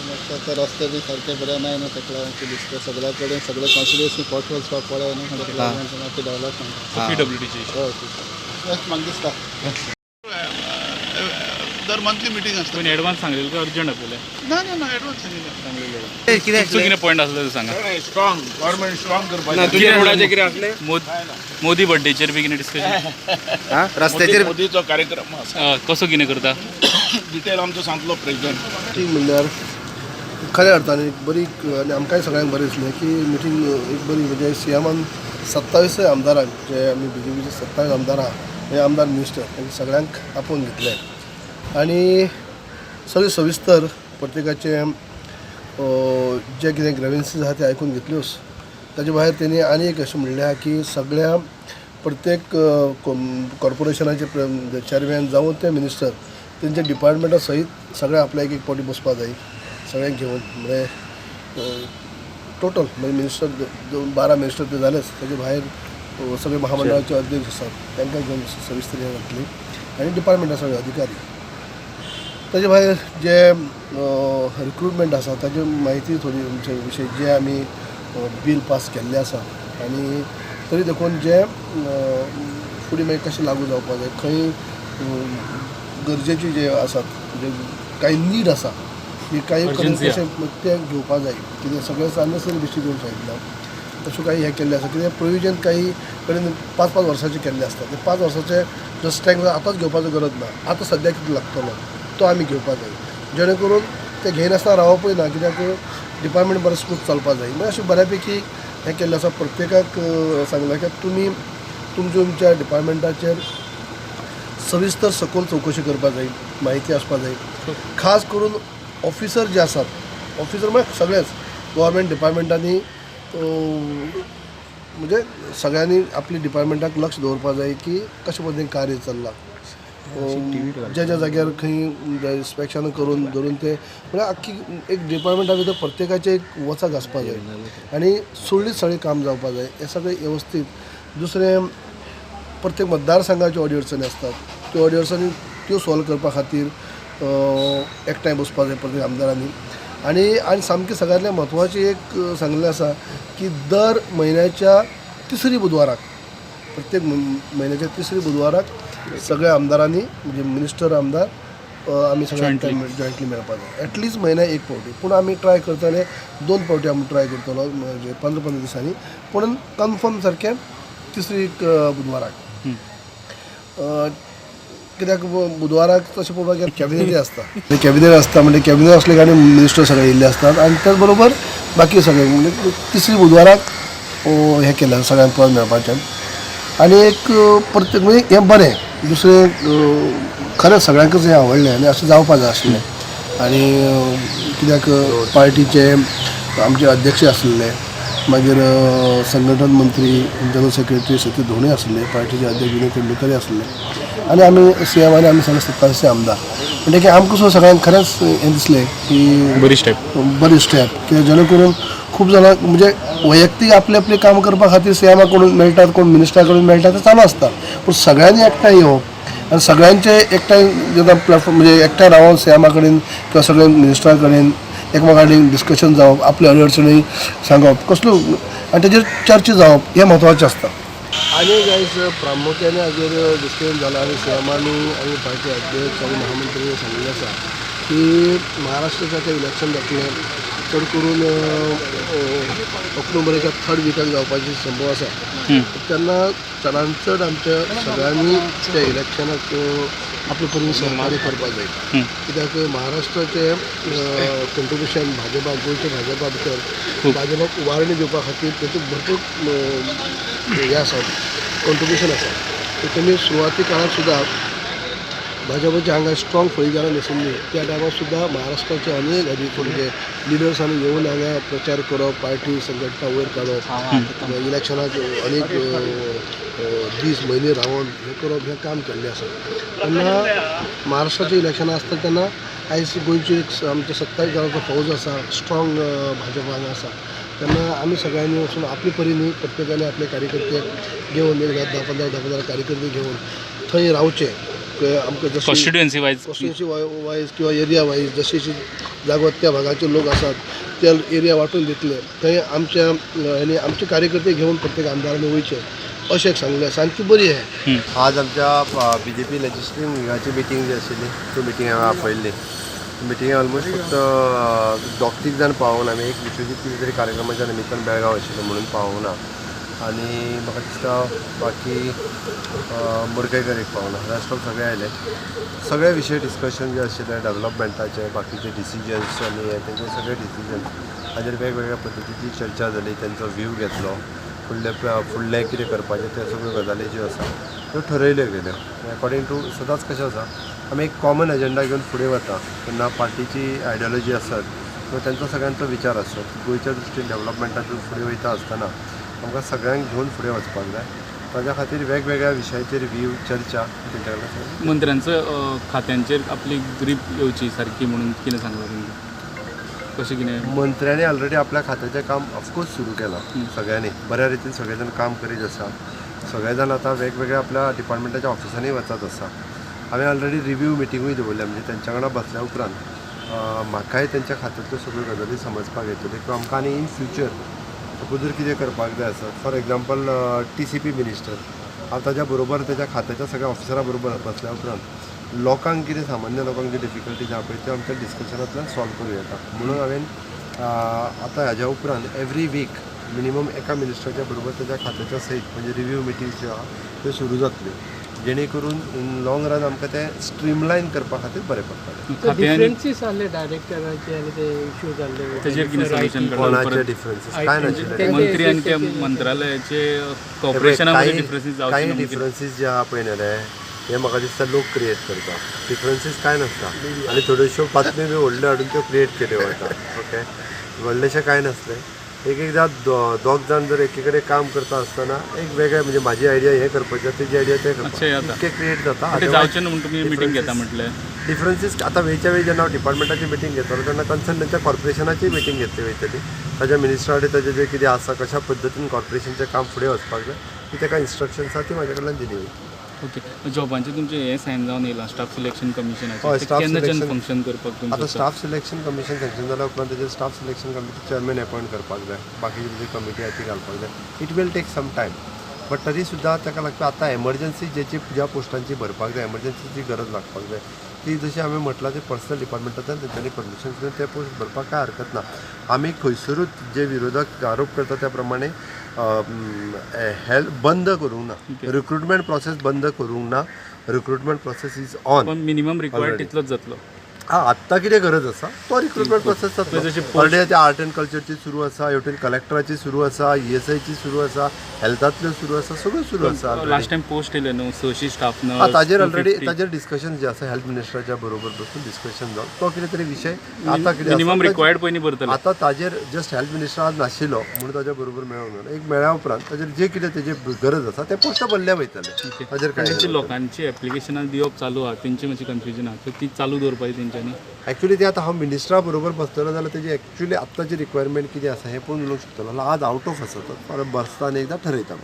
आता रस्ते बी सारके बरे नाय न्हू, तेका लागून दिसता सगळ्या कडेन सगळे कॉन्स्टिट्युएन्सी पॉटहोल्स पळय न्हू, तेका लागून मातशें डेवलपमेंट पीडब्ल्यूडीचे. हय, म्हाका दिसता. दर मंथली मिटींग आसता. कोणी एडवान्स सांगलेलं का अर्जंट आपल्याला? ना ना ना, एडवान्स सांगितलं. कितें? तुमचो कितें पॉयंट आसलो ते सांगा. स्ट्रॉंग गव्हर्मेंट स्ट्रॉंग करपाचें. तुजे रोडाचे कितें आसलें? मोदी बर्थडेचेर बी कितें डिस्कशन? हा, रस्त्याचेर. मोदीचो कार्यक्रम आसा. कसो कितें करता? डिटेल आमचो सांगतलो प्रेसिडेंट. मिटींग म्हणल्यार खऱ्या अर्थान एक बरी आनी आमकांय सगळ्यांक बरें दिसलें की मिटींग एक बरी, म्हणजे सीएमान 27 आमदारांक, जे आमी बीजेपीचे 27 आमदार आहा, म्हणजे आमदार मिनिस्टर, तांकां सगळ्यांक आपोवन घेतले आनी सगळें सविस्तर प्रत्येकाचे जे कितें ग्रेवन्सीस आहा ते आयकून घेतल्योच. ताजे भायर तेणी आनी एक अशें म्हणलें आहा की सगळ्या प्रत्येक कॉर्पोरेशनाचे चेअरमॅन जावं ते मिनिस्टर, तेंच्या डिपार्टमेंटा सहीत सगळें आपल्या एक एक फावटी बसपा जाय सगळ्यांक घेवन. म्हणजे टोटल म्हणजे मिनिस्टर 12 मिनिस्टर ते जालेच, ताजे भायर सगळे महामंडळाचे अध्यक्ष आसात तांकां घेवन सविस्तर हें जातली आनी डिपार्टमेंटा सगळे अधिकारी. ताजे भायर जे रिक्रुटमेंट आसा ताजी म्हायती थोडी आमचे विशय जे आमी बील पास केल्लें आसा आनी तरी देखून जे फुडें मागीर कशें लागू जावपाक जाय, खंय गरजेची जे आसात, म्हणजे कांय नीड आसा ही कांय कडेन Urgency. कशें तें घेवपाक जाय. कितें सगळें अननेसरी बेश्टी घेवन सांगितलें तशें काही हें केल्लें आसा. कितें प्रोविजन काही कडेन 5-5 वर्सांचें केल्लें आसता, ते 5 वर्सांचे जो स्ट्रेंथ आतांच घेवपाचो गरज ना, आतां सद्याक कितें लागतलो तो आमी घेवपाक जाय, जेणे करून ते घेयनासतना रावपूय ना, कित्याक डिपार्टमेंट बरें स्मूथ चलपाक जाय. म्हणजे अशें बऱ्या पैकी हें केल्लें आसा. प्रत्येकाक सांगलां की तुमी तुमच्या तुमच्या डिपार्टमेंटाचेर सविस्तर सखोल चवकशी करपाक जाय, म्हायती आसपाक जाय. खास करून ऑफिसर जे आसात, ऑफिसर म्हळ्यार सगळेच गव्हर्मेंट डिपार्टमेंटांनी, म्हणजे सगळ्यांनी आपल्या डिपार्टमेंटाक लक्ष दवरपाक जाय की कशें पद्दतीन कार्य चल्लां, ज्या ज्या जाग्यार खंय इन्स्पेक्शन करून धरून ते म्हळ्यार आख्खी एक डिपार्टमेंटा भितर प्रत्येकाचें एक वचक आसपाक जाय आनी सुरळीत सगळें काम जावपाक जाय, हें सगळें वेवस्थीत. दुसरें, प्रत्येक मतदारसंघाच्यो अडचणी आसतात, त्यो अडचणी त्यो सॉल्व करपा खातीर एकठांय बसपाक जाय प्रत्येक आमदारांनी. आनी आनी सामकें सगळ्यांतलें म्हत्वाचें एक सांगिल्लें आसा की दर म्हयन्याच्या तिसरी बुधवाराक, प्रत्येक म्हयन्याच्या तिसरी बुधवाराक सगळ्या आमदारांनी, म्हणजे मिनिस्टर आमदार, आमी सगळे जॉयंटली मेळपाक जाय एटलिस्ट म्हयन्याक एक फावटी. पूण आमी ट्राय करतले 2 फावटी आमी ट्राय करतलो, म्हणजे 15-15 दिसांनी, पूण कन्फर्म सारकें तिसरी बुधवाराक. कित्याक बुधवाराक तशें पळोवपाक गेल्यार कॅबिनेटय आसता, कॅबिनेट आसता, म्हणजे कॅबिनेट आसले आनी मिनिस्टर सगळे येयल्ले आसतात आनी त्याच बरोबर बाकी सगळे, म्हणजे तिसरी बुधवाराक हें केलें सगळ्यांक परत मेळपाचें. आनी एक प्रत्येक म्हणजे हें बरें. दुसरें खरें सगळ्यांकच हें आवडलें आनी अशें जावपाक जाय आसलें. आनी कित्याक पार्टीचे आमचे अध्यक्ष आसले, मागीर संघटन मंत्री जनरल सेक्रेटरी सतीश धोणे आसले, पार्टीचे अध्यक्ष विनय तेंडुलकर आसले आनी आमी सी एम आनी आमी सगळे 27 आमदार. म्हणजे की आमकां सुद्दां सगळ्यांक खरेंच हें दिसलें की बरी स्टेप, बरी स्टेप, कित्याक जेणे करून खूब जाणां म्हणजे वैयक्तीक आपले आपले काम करपा खातीर सी एमा कडून मेळटात, कोण मिनिस्टरा कडून मेळटा, ते चालू आसता. पूण सगळ्यांनी एकठांय येवप आनी सगळ्यांचे एकठांय जेन्ना प्लॅटफॉर्म, म्हणजे एकठांय रावन सी एमा कडेन किंवा सगळ्या मिनिस्टरा कडेन एकमेका कडेन डिस्कशन जावप, आपल्यो अडचणी सांगप कसल्यो आनी तेजेर चर्चा जावप हें म्हत्वाचें आसता. आनी आयज प्रामुख्याने हाजेर डिस्कशन जालां आनी सी एमानी आनी पार्टी अध्यक्ष आनी महामंत्री सांगिल्लें आसा की महाराष्ट्राचें आतां इलेक्शन जातलें, चड करून ऑक्टोबराच्या थर्ड विकाक जावपाची संभव आसा. तेन्ना चडान चड आमच्या सगळ्यांनी त्या इलेक्शनाक आपले परीन सहकार्य करपाक जाय. कित्याक महाराष्ट्राचें कंट्रिब्युशन भाजपा, गोंयच्या भाजपा भितर भाजपाक उबारणी दिवपा खातीर तातूंत भरपूर हें आसा, कंट्रिब्युशन आसा. तुमी सुरवाती काळार सुद्दां भाजपाचे हांगा स्ट्रॉंग फळीदारां नाशिल्ली, त्या टायमार सुद्दां महाराष्ट्राचे अनेक म्हणजे लिडर्सांनी येवन हांगा प्रचार करप, पार्टी संघटना वयर काडप, इलेक्शनाक अनेक दीस म्हयने रावन हें करप, हें काम केल्लें आसा. तेन्ना महाराष्ट्राचें इलेक्शनां आसता तेन्ना आयज गोंयची एक आमचे 27 जाणांचो फौज आसा, स्ट्रॉंग भाजपा हांगा आसा. तेन्ना आमी सगळ्यांनी वचून आपले परीन प्रत्येकाने आपले कार्यकर्ते घेवन एक 10-15 कार्यकर्ते घेवन थंय रावचे आमकां जशी कॉन्स्टिट्युएन्सी वायज, कॉन्स्टिट्युएन्सी वायज किंवा एरिया वायज जशी जशी जागो त्या भागाचे लोक आसात त्या एरिया वांटून दितले. थंय आमच्या आनी आमचे कार्यकर्ते घेवन प्रत्येक आमदारांनी वयचे अशें एक सांगलें आसा आनी ती बरी आहे. आज आमच्या बीजेपी लेजिस्लेटिव्ह विंगाची मिटींग जी आशिल्ली ती मिटींग हांवें आपयल्ली. मिटींग ऑलमोस्ट फक्त दोग तीग जाण पावूंक ना, आमी एक विश्वजीत कितें तरी कार्यक्रमाच्या निमित्तान बेळगांव आशिल्लो म्हणून पावूंक ना आनी म्हाका दिसता बाकी मुरगेकर एक पावना, रेस्ट ऑफ सगळे आयले. सगळे विशय डिस्कशन जे आशिल्ले डेवलपमेंटाचे, बाकीचे डिसिजन्स आनी हे तेंचे सगळे डिसिजन्स हाजेर वेगवेगळ्या पद्दतीची चर्चा जाली, तेंचो व्यू घेतलो, फुडले फुडलें कितें करपाचें ते सगळ्यो गजाली ज्यो आसा त्यो ठरयल्यो गेल्यो. अकॉर्डिंग टू सदांच कशें आसा, आमी एक कॉमन एजेंडा घेवन फुडें वता तेन्ना पार्टीची आयडियोलॉजी आसत किंवा तेंचो सगळ्यांचो विचार आसत, गोंयच्या दृश्टीन डेवलपमेंटातून फुडें वयता आसतना आमकां सगळ्यांक घेवन फुडें वचपाक जाय. ताज्या खातीर वेगवेगळ्या विशयाचेर व्यू चर्चा तेंच्या कडल्यान. मंत्र्यांचो खात्यांचेर आपली ग्रीप येवची सारकी म्हणून कितें सांगलां तुमकां, कशें कितें? मंत्र्यांनी ऑलरेडी आपल्या खात्याचें काम ऑफकोर्स सुरू केलां, सगळ्यांनी बऱ्या रितीन सगळे जाण काम करीत आसा. सगळे जाण आतां वेगवेगळ्या आपल्या डिपार्टमेंटाच्या ऑफिसांनी वचत आसा. हांवें ऑलरेडी रिव्यू मिटिंगूय दवरल्या, म्हणजे तेंच्या वांगडा बसल्या उपरांत म्हाकाय तेंच्या खात्यांतल्यो सगळ्यो गजाली समजपाक येतल्यो किंवा आमकां आनी इन फ्युचर सपोज जर कितें करपाक जाय आसत, फॉर एग्जाम्पल TCP minister, हांव ताज्या बरोबर ताज्या खात्याच्या सगळ्या ऑफिसरा बरोबर बसल्या उपरांत लोकांक कितें सामान्य लोकांक ज्यो डिफिकल्टीज आहा पळय त्यो आमच्या डिस्कशनांतल्यान सॉल्व करूं येता. म्हणून हांवें आतां हाज्या उपरांत एवरी वीक मिनिमम एका मिनिस्टराच्या बरोबर ताज्या खात्याच्या सयत म्हणजे रिव्यू मिटींग्स ज्यो आहा त्यो सुरू जातल्यो, जेणे करून इन लॉंग रन आमकां तें स्ट्रीमलायन करपा खातीर बरें पडटलें. डिफरन्सीस आसले डायरेक्टराचे आनी ते इश्यू जाल्ले, ताजेर कितें सोल्युशन कोणाचे डिफरन्सीस काय नाशिल्ले, मंत्री आनी त्या मंत्रालयाचे कॉपरेशना मदीं डिफरन्सीस जावचे कांय डिफरन्सीस जे आहा पळय न्ही रे, हे म्हाका दिसता लोक क्रिएट करता. डिफरन्सीस कांय नासता आनी थोड्योश्यो बातम्यो बी व्हडल्यो हाडून त्यो क्रिएट केल्यो वता. ओके, व्हडलेशें कांय नासलें. एक एकदां दोग जाण जर एकी कडेन काम करता आसतना एक वेगळें, म्हणजे म्हाजी आयडिया हें करपाचें, तेजी आयडिया तें करपाचें, इतकें क्रिएट जाता. जावचें न्हू म्हणून तुमी मिटींग घेता म्हटलें. डिफरन्सीस आतां वेळच्या वेळी जेन्ना हांव डिपार्टमेंटाची मिटींग घेतलो तेन्ना कन्सर्न तेंच्या कॉर्पोरेशनाची मिटींग घेतली वयतली, ताज्या मिनिस्टरा कडेन ताजें जें कितें आसा कशा पद्दतीन कॉर्पोरेशनचें काम फुडें वचपाक जाय ती ताका इन्स्ट्रक्शन्स आहा ती म्हाज्या कडल्यान दिली वयतली. ओके, जॉबांचे तुमचें हें सायन जावन येयलां स्टाफ सिलेक्शन कमिशनाचें, केन्नाच्यान फंक्शन करपाक? आतां स्टाफ सिलेक्शन कमिशन सँक्शन जाल्या उपरांत ताजेर staff selection committee chairman appoint करपाक जाय, बाकीची जी कमिटी आहा ती घालपाक जाय. It will take some time, but तरी सुद्दां ताका लागता आतां एमर्जन्सी जेची ज्या पोस्टांची भरपाक जाय, एमर्जन्सीची गरज लागपाक जाय, ती जशी हांवें म्हटलां ते पर्सनल डिपार्टमेंटांतल्यान तेंच्यांनी परमिशन घेवन ते पोस्ट भरपाक कांय हरकत ना. आमी खंयसरूच जे विरोधक आरोप करता त्या प्रमाणे हेल्प बंद करूंक ना, रिक्रुटमेंट प्रोसेस बंद करूंक ना, recruitment process is on. Minimum required तितलोच जातलो. हां, आत्तां कितें गरज आसा तो रिक्रुटमेंट प्रोसेस जातलो. ऑलरेडी आतां आर्ट एंड कल्चरची सुरू आसा, हेवटेन कलेक्टराची सुरू आसा, ESIची सुरू आसा, हेल्थांतल्यो सुरू आसा, सगळ्यो सुरू आसा. लास्ट टायम पोस्ट येयले न्हू 600 स्टाफ नर्स, ताजेर ऑलरेडी ताजेर डिस्कशन जे आसा हेल्थ मिनिस्टराच्या बरोबर बसून डिस्कशन जावन तो कितें तरी विशय आतां कितें मिनिमम रिक्वायर्ड पयलीं भरतले. आतां ताजेर जस्ट हेल्थ मिनिस्टर आज नाशिल्लो म्हणून ताज्या बरोबर मेळोंक ना, एक मेळ्ळ्या उपरांत ताजेर जे कितें तेजे गरज आसा ते पोस्ट भरल्या वयतले. ताजेर काय लोकांची एप्लिकेशनां दिवप चालू आहा, तेंची मातशी कन्फ्युजन आहा, ती चालू दवरपाची तेंच्यांनी. एक्चुअली ते आतां हांव मिनिस्टरा बरोबर बसतलो जाल्यार तेजी एक्चुअली आत्ताची रिक्वायरमेंट कितें आसा हें पळोवन उलोवंक शकतलो. आज आवट ऑफ आसा तो, बसता आनी एकदां ठरयता.